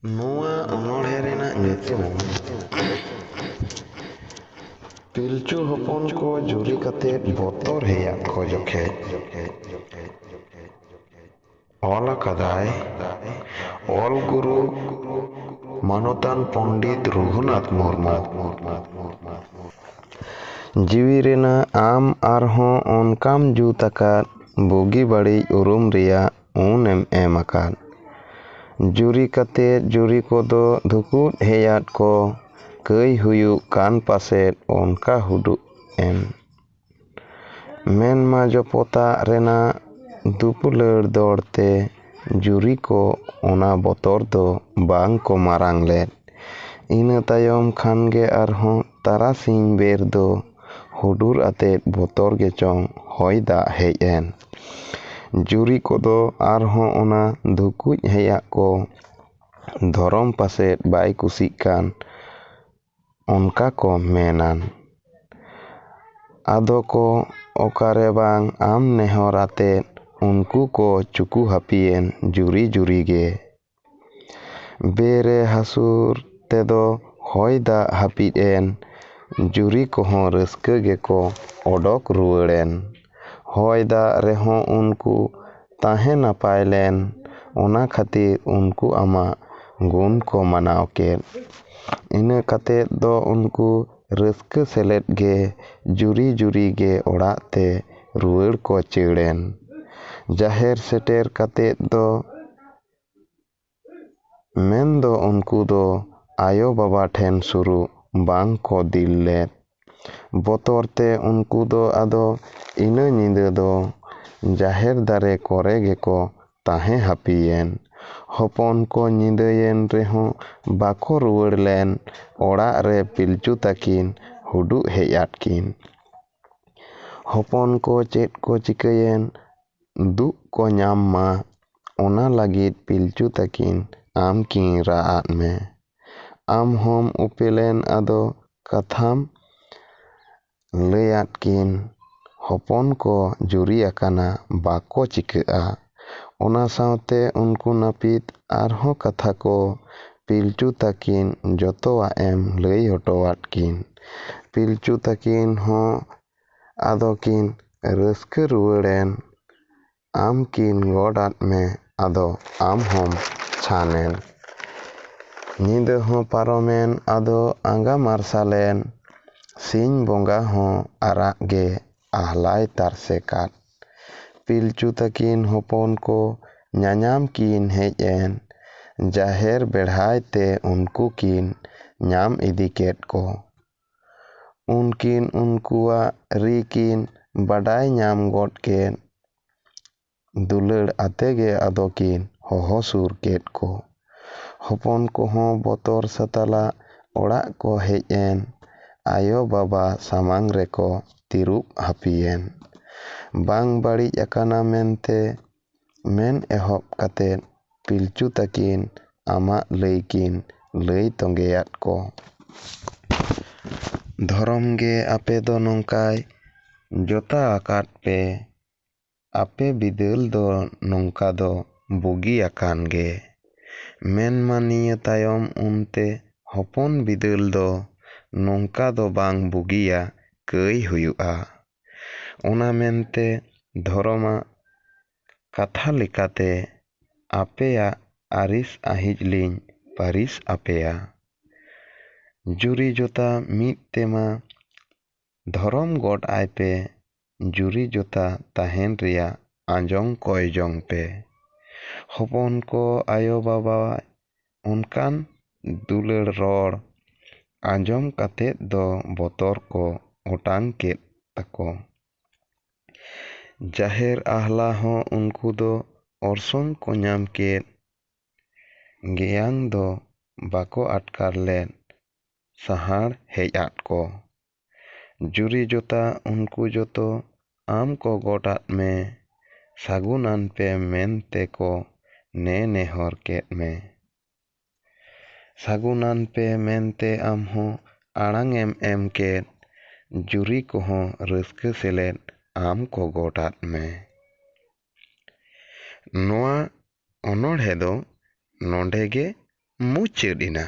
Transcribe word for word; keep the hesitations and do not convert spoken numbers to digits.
ᱱᱚᱣᱟ ᱚᱱᱚᱬᱦᱮ ᱨᱮᱱᱟᱜ ᱧᱩᱛᱩᱢ ᱯᱤᱞᱪᱩ ᱦᱚᱯᱚᱱ ᱠᱚ ᱡᱩᱨᱤ ᱠᱟᱛᱮ ᱵᱚᱛᱚᱨ ᱦᱮᱭᱟᱜ ᱠᱚ ᱡᱚᱠᱷᱮᱡ ᱚᱞ ᱟᱠᱟᱫᱟᱭ ᱚᱞ ᱜᱩᱨᱩ ᱢᱟᱱᱚᱛᱟᱱ ᱯᱚᱱᱰᱤᱛ ᱨᱚᱜᱷᱩᱱᱟᱛᱷ ᱢᱩᱨᱢᱩ᱾ ᱡᱤᱣᱤ ᱨᱮᱱᱟᱜ ᱟᱢ ᱟᱨᱦᱚᱸ ᱚᱱᱠᱟᱢ ᱡᱩᱛ ᱟᱠᱟᱫ ᱵᱩᱜᱤ ᱵᱟᱹᱲᱤᱡ ᱩᱨᱩᱢ ᱨᱮᱭᱟᱜ ᱩᱱ ᱮᱢ ᱮᱢ ᱟᱠᱟᱫ᱾ ᱡᱩᱨᱤ ᱠᱟᱛᱮ ᱡᱩᱨᱤ ᱠᱚᱫᱚ ᱫᱷᱩᱠᱩᱫ ᱦᱮᱭᱟᱫ ᱠᱚ ᱠᱟᱹᱭ ᱦᱩᱭᱩᱜ ᱠᱟᱱ ᱯᱟᱥᱮᱫ ᱚᱱᱠᱟ ᱦᱩᱰᱩᱜ ᱮᱱ᱾ ᱢᱮᱱᱢᱟ ᱡᱚᱯᱚᱛᱟᱜ ᱨᱮᱱᱟᱜ ᱫᱩᱯᱩᱞᱟᱹᱲ ᱫᱚᱲ ᱛᱮ ᱡᱩᱨᱤ ᱠᱚ ᱚᱱᱟ ᱵᱚᱛᱚᱨ ᱫᱚ ᱵᱟᱝ ᱠᱚ ᱢᱟᱨᱟᱝ ᱞᱮᱫ᱾ ᱤᱱᱟᱹ ᱛᱟᱭᱚᱢ ᱠᱷᱟᱱ ᱜᱮ ᱟᱨᱦᱚᱸ ᱛᱟᱨᱟᱥᱤᱧ ᱵᱮᱨ ᱫᱚ ᱦᱩᱰᱩᱨ ᱟᱛᱮᱫ ᱵᱚᱛᱚᱨ ᱜᱮᱪᱚᱝ ᱦᱚᱭ ᱫᱟᱜ ᱦᱮᱡ ᱮᱱ᱾ ᱡᱩᱨᱤ ᱠᱚᱫᱚ ᱟᱨᱦᱚᱸ ᱚᱱᱟ ᱫᱷᱩᱠᱩᱡ ᱦᱮᱭᱟᱜ ᱠᱚ ᱫᱷᱚᱨᱚᱢ ᱯᱟᱥᱮᱫ ᱵᱟᱭ ᱠᱩᱥᱤᱜ ᱠᱟᱱ ᱚᱱᱠᱟ ᱠᱚ ᱢᱮᱱᱟᱱ᱾ ᱟᱫᱚ ᱠᱚ ᱚᱠᱟᱨᱮ ᱵᱟᱝ ᱟᱢ ᱱᱮᱦᱚᱨ ᱟᱛᱮᱫ ᱩᱱᱠᱩ ᱠᱚ ᱪᱩᱠᱩ ᱦᱟᱹᱯᱤᱭᱮᱱ ᱡᱩᱨᱤ ᱡᱩᱨᱤ ᱜᱮ᱾ ᱵᱮᱨᱮ ᱦᱟᱹᱥᱩᱨ ᱛᱮᱫᱚ ᱦᱚᱭ ᱫᱟᱜ ᱦᱟᱹᱯᱤᱫ ᱮᱱ ᱡᱩᱨᱤ ᱠᱚᱦᱚᱸ ᱨᱟᱹᱥᱠᱟᱹ ᱜᱮᱠᱚ ᱚᱰᱚᱠ ᱨᱩᱣᱟᱹᱲᱮᱱ᱾ ᱦᱚᱭ ᱫᱟᱜ ᱨᱮᱦᱚᱸ ᱩᱱᱠᱩ ᱛᱟᱦᱮᱸ ᱱᱟᱯᱟᱭ ᱞᱮᱱ, ᱚᱱᱟ ᱠᱷᱟᱹᱛᱤᱨ ᱩᱱᱠᱩ ᱟᱢᱟᱜ ᱜᱩᱱ ᱠᱚ ᱢᱟᱱᱟᱣ ᱠᱮᱫ᱾ ᱤᱱᱟᱹ ᱠᱟᱛᱮᱫ ᱫᱚ ᱩᱱᱠᱩ ᱨᱟᱹᱥᱠᱟᱹ ᱥᱮᱞᱮᱫ ᱜᱮ ᱡᱩᱨᱤ ᱡᱩᱨᱤ ᱜᱮ ᱚᱲᱟᱜ ᱛᱮ ᱨᱩᱣᱟᱹᱲ ᱠᱚ ᱪᱟᱹᱲᱮᱱ᱾ ᱡᱟᱦᱮᱨ ᱥᱮᱴᱮᱨ ᱠᱟᱛᱮᱫ ᱫᱚ ᱢᱮᱱᱫᱚ ᱩᱱᱠᱩ ᱫᱚ ᱟᱭᱳ ᱵᱟᱵᱟ ᱴᱷᱮᱱ ᱥᱩᱨᱩᱜ ᱵᱟᱝ ᱠᱚ ᱫᱤᱞ ᱞᱮᱫ᱾ ᱵᱚᱛᱚᱨ ᱛᱮ ᱩᱱᱠᱩ ᱫᱚ ᱟᱫᱚ ᱤᱱᱟᱹ ᱧᱤᱫᱟᱹ ᱫᱚ ᱡᱟᱦᱮᱨ ᱫᱟᱨᱮ ᱠᱚᱨᱮ ᱜᱮᱠᱚ ᱛᱟᱦᱮᱸ ᱦᱟᱹᱯᱤᱭᱮᱱ᱾ ᱦᱚᱯᱚᱱ ᱠᱚ ᱧᱤᱫᱟᱹᱭᱮᱱ ᱨᱮᱦᱚᱸ ᱵᱟᱠᱚ ᱨᱩᱣᱟᱹᱲ ᱞᱮᱱ᱾ ᱚᱲᱟᱜ ᱨᱮ ᱯᱤᱞᱪᱩ ᱛᱟᱹᱠᱤᱱ ᱦᱩᱰᱩᱜ ᱦᱮᱡ ᱟᱫ ᱠᱤᱱ᱾ ᱦᱚᱯᱚᱱ ᱠᱚ ᱪᱮᱫ ᱠᱚ ᱪᱤᱠᱟᱹᱭᱮᱱ, ᱫᱩᱜ ᱠᱚ ᱧᱟᱢ ᱢᱟ, ᱚᱱᱟ ᱞᱟᱹᱜᱤᱫ ᱯᱤᱞᱪᱩ ᱛᱟᱹᱠᱤᱱ ᱟᱢ ᱠᱤᱱ ᱨᱟᱜ ᱟᱫ ᱢᱮ᱾ ᱟᱢ ᱦᱚᱸᱢ ᱩᱯᱮᱞᱮᱱ ᱟᱫᱚ ᱠᱟᱛᱷᱟᱢ ᱞᱟᱹᱭᱟᱫ ᱠᱤᱱ, ᱦᱚᱯᱚᱱ ᱠᱚ ᱡᱩᱨᱤ ᱟᱠᱟᱱᱟ, ᱵᱟᱠᱚ ᱪᱤᱠᱟᱹᱜᱼᱟ᱾ ᱚᱱᱟ ᱥᱟᱶᱛᱮ ᱩᱱᱠᱩ ᱱᱟᱹᱯᱤᱛ ᱟᱨᱦᱚᱸ ᱠᱟᱛᱷᱟ ᱠᱚ ᱯᱤᱞᱪᱩ ᱛᱟᱹᱠᱤᱱ ᱡᱚᱛᱚᱣᱟᱜ ᱮᱢ ᱞᱟᱹᱭ ᱦᱚᱴᱚᱣᱟᱫ ᱠᱤᱱ᱾ ᱯᱤᱞᱪᱩ ᱛᱟᱹᱠᱤᱱ ᱦᱚᱸ ᱟᱫᱚ ᱠᱤᱱ ᱨᱟᱹᱥᱠᱟᱹ ᱨᱩᱣᱟᱹᱲᱮᱱ᱾ ᱟᱢ ᱠᱤᱱ ᱜᱚᱰ ᱟᱫ ᱢᱮ, ᱟᱫᱚ ᱟᱢ ᱦᱚᱸᱢ ᱪᱷᱟᱱᱮᱱ᱾ ᱧᱤᱫᱟᱹ ᱦᱚᱸ ᱯᱟᱨᱚᱢᱮᱱ, ᱟᱫᱚ ᱟᱸᱜᱟ ᱢᱟᱨᱥᱟᱞᱮᱱ᱾ ᱥᱤᱧ ᱵᱚᱸᱜᱟ ᱦᱚᱸ ᱟᱨᱟᱜ ᱜᱮ ᱟᱦᱞᱟᱭ ᱛᱟᱨᱥᱮ ᱠᱟᱫ᱾ ᱯᱤᱞᱪᱩ ᱛᱟᱹᱠᱤᱱ ᱦᱚᱯᱚᱱ ᱠᱚ ᱧᱟᱧᱟᱢ ᱠᱤᱱ ᱦᱮᱡ ᱮᱱ᱾ ᱡᱟᱦᱮᱨ ᱵᱮᱲᱦᱟᱭ ᱛᱮ ᱩᱱᱠᱩ ᱠᱤᱱ ᱧᱟᱢ ᱤᱫᱤ ᱠᱮᱫ ᱠᱚ᱾ ᱩᱱᱠᱤᱱ ᱩᱱᱠᱩᱣᱟᱜ ᱨᱤ ᱠᱤᱱ ᱵᱟᱰᱟᱭ ᱧᱟᱢ ᱜᱚᱫ ᱠᱮᱫ᱾ ᱫᱩᱞᱟᱹᱲ ᱟᱛᱮ ᱜᱮ ᱟᱫᱚ ᱠᱤᱱ ᱦᱚᱦᱚ ᱥᱩᱨ ᱠᱮᱫ ᱠᱚ᱾ ᱦᱚᱯᱚᱱ ᱠᱚᱦᱚᱸ ᱵᱚᱛᱚᱨ ᱥᱟᱛᱟᱞᱟᱜ ᱚᱲᱟᱜ ᱠᱚ ᱦᱮᱡ ᱮᱱ᱾ ᱟᱭᱳ ᱵᱟᱵᱟ ᱥᱟᱢᱟᱝ ᱨᱮᱠᱚ ᱛᱤᱨᱩᱵ ᱦᱟᱹᱯᱤᱭᱮᱱ᱾ ᱵᱟᱝ ᱵᱟᱹᱲᱤᱡ ᱟᱠᱟᱱᱟ ᱢᱮᱱᱛᱮ ᱢᱮᱱ ᱮᱦᱚᱵ ᱠᱟᱛᱮ ᱯᱤᱞᱪᱩ ᱛᱟᱹᱠᱤᱱ ᱟᱢᱟᱜ ᱞᱟᱹᱭ ᱠᱤᱱ ᱞᱟᱹᱭ ᱛᱚᱸᱜᱮᱭᱟᱫ ᱠᱚ᱾ ᱫᱷᱚᱨᱚᱢ ᱜᱮ ᱟᱯᱮ ᱫᱚ ᱱᱚᱝᱠᱟᱭ ᱡᱚᱛᱟ ᱟᱠᱟᱫ ᱯᱮ᱾ ᱟᱯᱮ ᱵᱤᱫᱟᱹᱞ ᱫᱚ ᱱᱚᱝᱠᱟ ᱫᱚ ᱵᱩᱜᱤ ᱟᱠᱟᱱ ᱜᱮ᱾ ᱢᱮᱱᱢᱟ ᱱᱤᱭᱟᱹ ᱛᱟᱭᱚᱢ ᱩᱱᱛᱮ ᱦᱚᱯᱚᱱ ᱵᱤᱫᱟᱹᱞ ᱫᱚ ᱱᱚᱝᱠᱟ ᱫᱚ ᱵᱟᱝ ᱵᱩᱜᱤᱭᱟ, ᱠᱟᱹᱭ ᱦᱩᱭᱩᱜᱼᱟ᱾ ᱚᱱᱟ ᱢᱮᱱᱛᱮ ᱫᱷᱚᱨᱚᱢᱟᱜ ᱠᱟᱛᱷᱟ ᱞᱮᱠᱟᱛᱮ ᱟᱯᱮᱭᱟᱜ ᱟᱹᱨᱤᱥ ᱟᱹᱦᱤᱡ ᱞᱤᱧ ᱯᱟᱹᱨᱤᱥ ᱟᱯᱮᱭᱟ᱾ ᱡᱩᱨᱤ ᱡᱚᱛᱟ ᱢᱤᱫ ᱛᱮᱢᱟ ᱫᱷᱚᱨᱚᱢ ᱜᱚᱰ ᱟᱭ ᱯᱮ, ᱡᱩᱨᱤ ᱡᱚᱛᱟ ᱛᱟᱦᱮᱱ ᱨᱮᱭᱟᱜ ᱟᱸᱡᱚᱢ ᱠᱚᱭ ᱡᱚᱝ ᱯᱮ᱾ ᱦᱚᱯᱚᱱ ᱠᱚ ᱟᱭᱳ ᱵᱟᱵᱟ ᱚᱱᱠᱟᱱ ᱫᱩᱞᱟᱹᱲ ᱨᱚᱲ ᱟᱸᱡᱚᱢ ᱠᱟᱛᱮᱫ ᱫᱚ ᱵᱚᱛᱚᱨ ᱠᱚ ᱚᱴᱟᱝ ᱠᱮᱫ ᱛᱟᱠᱚ᱾ ᱡᱟᱦᱮᱨ ᱟᱦᱞᱟ ᱦᱚᱸ ᱩᱱᱠᱩ ᱫᱚ ᱚᱨᱥᱚᱝ ᱠᱚ ᱧᱟᱢ ᱠᱮᱫ᱾ ᱜᱮᱭᱟᱝ ᱫᱚ ᱵᱟᱠᱚ ᱟᱴᱠᱟᱨ ᱞᱮᱫ, ᱥᱟᱦᱟᱲ ᱦᱮᱡ ᱟᱫ ᱠᱚ᱾ ᱡᱩᱨᱤ ᱡᱚᱛᱟ ᱩᱱᱠᱩ ᱡᱚᱛᱚ ᱟᱢ ᱠᱚ ᱜᱚᱴ ᱟᱫ ᱢᱮ, ᱥᱟᱹᱜᱩᱱᱟᱱ ᱯᱮ ᱢᱮᱱ ᱛᱮᱠᱚ ᱱᱮ ᱱᱮᱦᱚᱨ ᱠᱮᱫ ᱢᱮ᱾ ᱥᱟᱹᱜᱩᱱᱟᱱ ᱯᱮ ᱢᱮᱱᱛᱮ ᱟᱢ ᱦᱚᱸ ᱟᱲᱟᱝ ᱮᱢ ᱮᱢ ᱠᱮᱫ᱾ ᱡᱩᱨᱤ ᱠᱚᱦᱚᱸ ᱨᱟᱹᱥᱠᱟᱹ ᱥᱮᱞᱮᱫ ᱟᱢ ᱠᱚ ᱜᱚᱴ ᱟᱫ ᱢᱮ᱾ ᱱᱚᱣᱟ ᱚᱱᱚᱬᱦᱮ ᱫᱚ ᱱᱚᱰᱮ ᱜᱮ ᱢᱩᱪᱟᱹᱫ ᱮᱱᱟ᱾